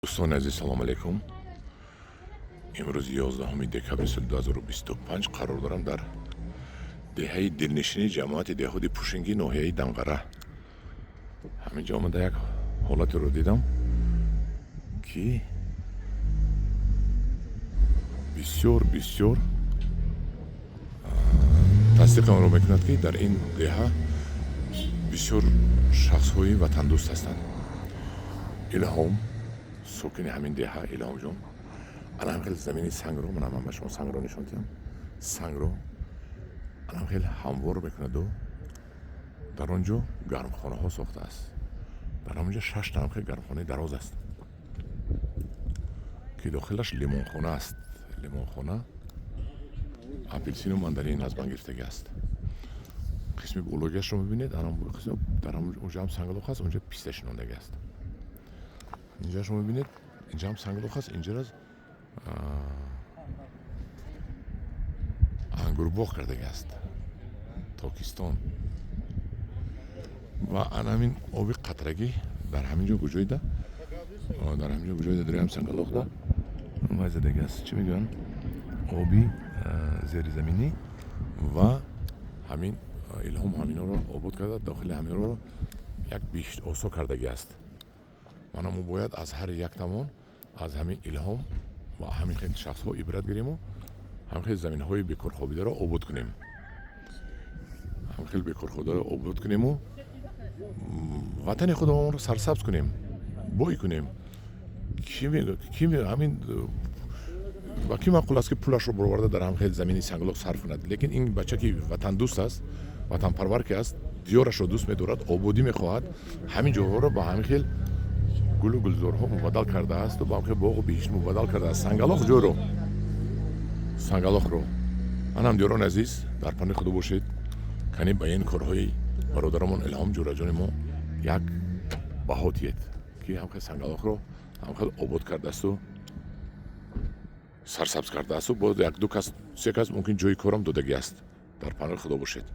Дӯстони азиз, салому алайкум. Имрӯз, 11 декабри соли 2025, қарор дорам дар деҳаи Дилнишини ҷамоати деҳоти Пушингӣ, ноҳияи Данғара. Ҳаминҷо омада як ҳолатеро дидам, ки бисёр бисёр тасдиқи онро мекунад, ки дар ин деҳа бисёр шахсҳои ватандӯст ҳастанд. Илҳом, сокини ҳамин деҳа, Илҳомҷон, ана ҳам хел замини сангро, ман ба шумо сангро нишон диҳам, сангро ана ҳам хел ҳамвор мекунаду дар он ҷо гармхонаҳо сохтааст. Дар ҳамон ҷо шаш ҳам хел гармхонаи дароз аст, ки дохилаш лимонхона аст. Лимонхона, апелсину мандарин аз бан гирифтагӣ аст. Қисми бологиашро мебинед, дар онҷо ҳам санглох аст, онҷо писта шинондагӣ аст. Инҷа шумо мебинед, инҷа ҳам санглох аст, инҷара ангурбоғ кардагӣ аст, токистон. Ва ана ҳамин оби қатрагӣ дар ҳамин ҷо куҷоида, дар ҳамин ҷо куҷоида, дар ҳам сангалохда вай задагӣ аст, чӣ мегӯянд, оби зеризаминӣ. Ва ҳамин Илҳом ҳаминҳоро обод карда, дохили ҳаминҳоро як биҳишт осо кардагӣ аст. Мана, мо бояд аз ҳар як тамон аз ҳамин Илҳом ва ҳамин хел шахсҳо ибрат гириму ҳамин хел заминҳои бекорхобидаро обод кунем, ҳамин хел бекорхобидаро обод кунему ватани худамонро сарсабз кунем, бой кунем. Ки ҳамин ба ки маъқул аст, ки пулашро бароварда дар ҳамин хел замини санглох сарф кунад? Лекин ин бача, ки ватандӯст аст, ватанпарвар ки аст, диёрашро дӯст медорад, ободӣ мехоҳад, ҳамин ҷоҳоро ба ҳамин хел гулу гулзорҳо мубаддал кардаасту ба ҳамин боғу биҳишт мубаддал кардааст сангалох ҷойро, сангалохро. Анам, диёрони азиз, дар паноҳи Худо бошед. Кани ба ин корҳои бародарамон Илҳом ҷӯраҷони мо як баҳо диҳед, ки ҳамхел сангалохро ҳамхел обод кардаасту сарсабз кардаасту боз як ду кас, се кас мумкин ҷои корам додагӣ аст. Дар паноҳи Худо бошед.